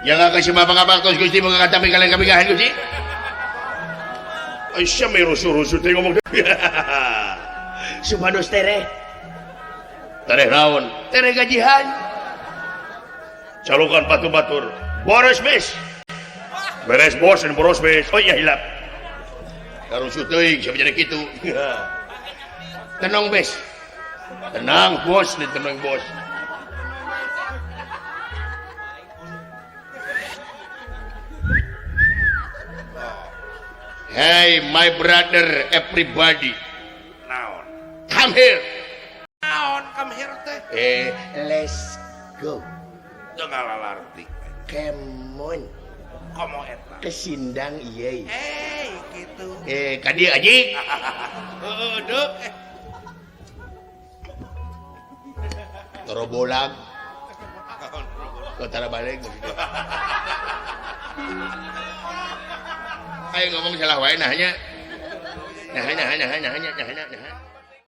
Jangan kasih bapak-bapak Gusti mengatakan kalian kami Gusti. Aisyah me rusuh-rusuh teh ngomong. Supados tereh. Tereh naon? Tereh gajihan. Calukan patu batur. Boros bes. Beres bos dan boros bes. Oh iya hilap. Karusuh teuing siapa jadi kitu. Tenang bes. Tenang bos, nih tenang bos. Hey my brother everybody. Naon? Come here. Naon come here teh? Let's go. Teu ngalalarti. Come on. Komo eta. Kesindang ieu. Gitu. Ka dieu aji. Heeh, deuk. Torobolag. Kotara balik. Ayo ngomong salah wae nah nya. Nah.